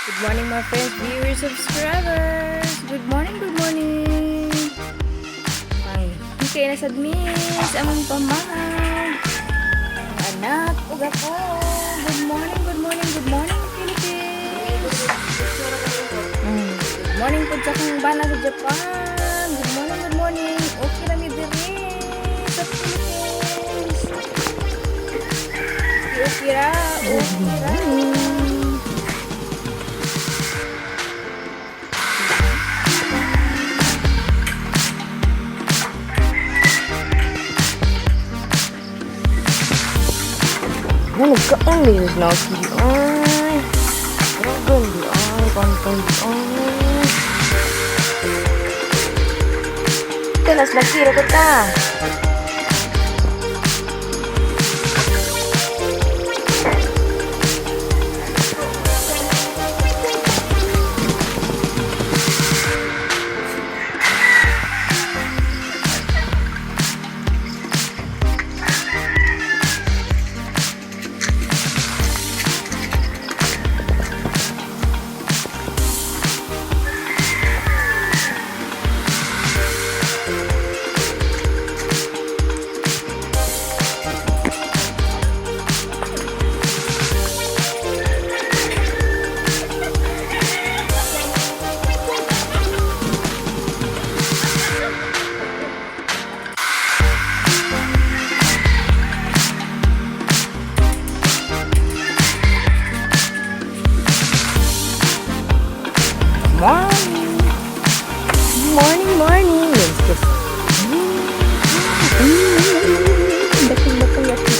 Good morning, mga friends, viewers, subscribers! Good morning, good morning! Ay, hikay na sad mi sa among pamahag. Ang anak ug ako. Good morning, good morning, good morning, Philippines! Good morning po sa akong bana sa Japan. Good morning, good morning. Okay na mi diri sa Philippines. Okay ra, okay ra. Ano nagkaon din sa Naki? Ay, dragon di ay, kantong di ay. Talas laki ra ko ta. Morning. Morning, morning. Yes, yes. Bakang, bakang, bakang.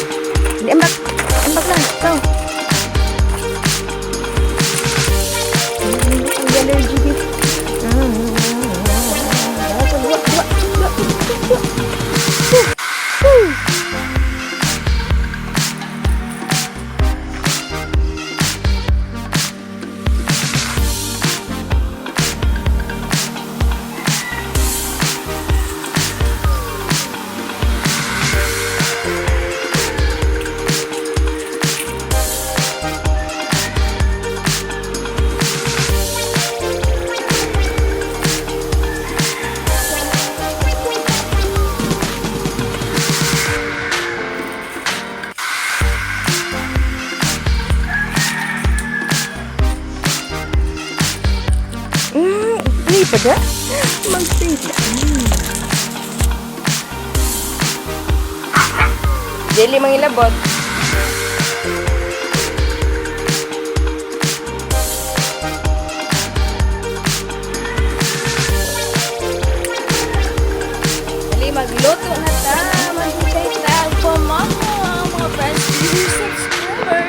Hindi, ambak. Ambak lang. Go. Ang allergy. Dua, dua, dua, dua. Woo. Hindi pa da? Mag-print na. Dili mangilabot. Dali, magluto na ta. Maghintay ta. Pamama, mga friends, viewers, subscribers.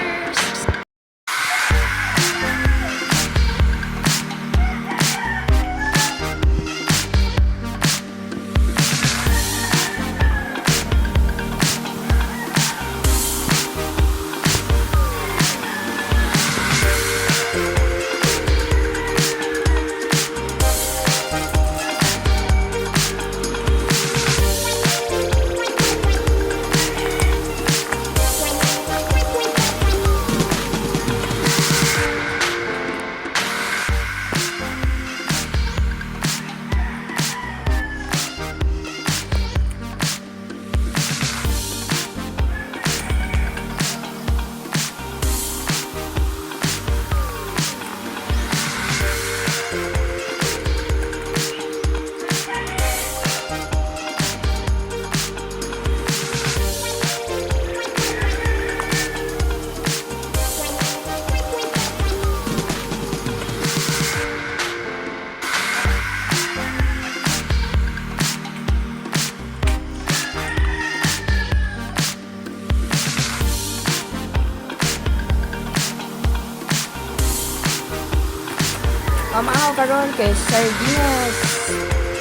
Pamaaw karon kay sardinas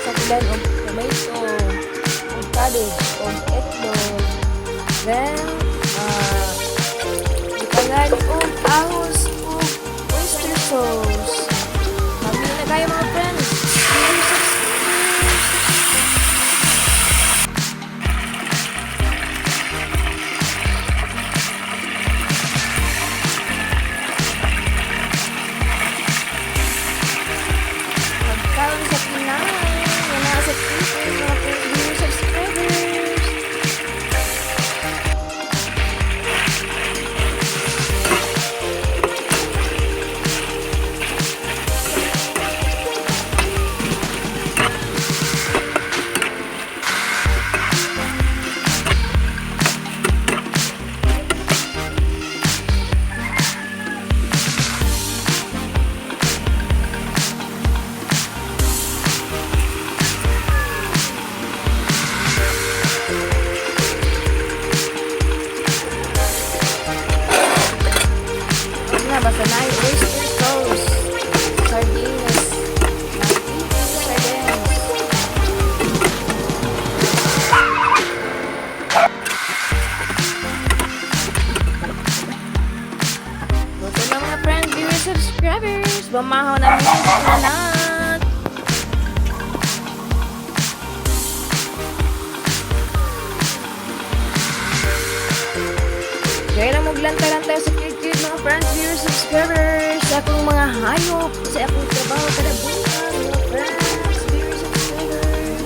sakilan og tomato og cabbage og itlog. Then butangan og ahos og oyster sauce. Kami na kayo, mga friends. Viewers, subscribers. Pamahaw na mi sa anak. Kaya na maglanta-lanta sa cute-cute mga friends, viewers, subscribers, sa akong mga hayop, sa akong trabaho kada buwan, mga friends, viewers, subscribers.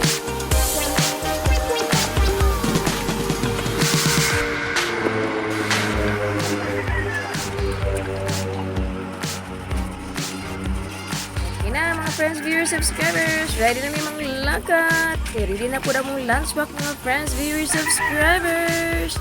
Okay na mga friends, viewers, subscribers. Ready na may mga lakat. Okay, ready na po na mong lunchbox mga friends, viewers, subscribers.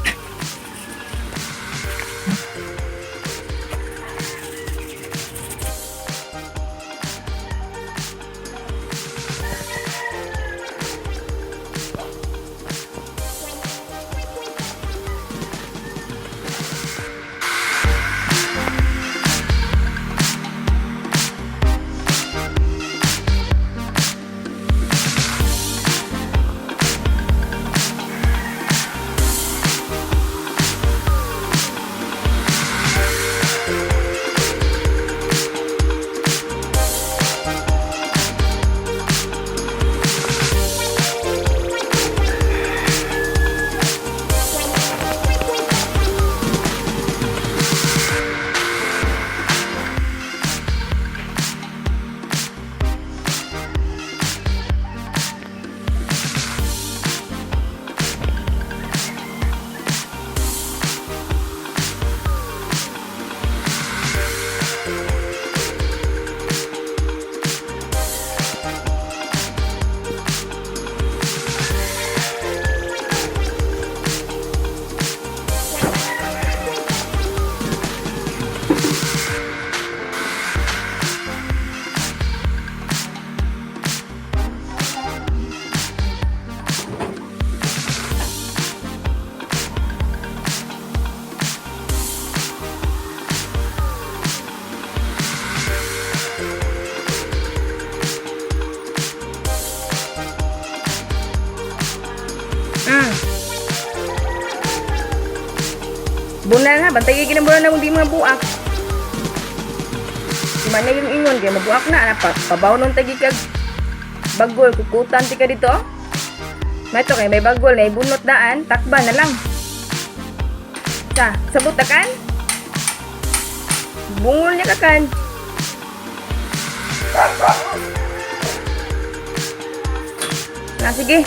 Bunan ha, bantay kay kinabulan na kung di mga buak. Si man yung ingon kay mabuak na ana pa pabaw nun tagi kag bagol kukutan ti ka dito. Mato kay may bagol na ibunot daan, takban na lang. Sa, sabot ta kan? Bungol niya ka kan. Na sige.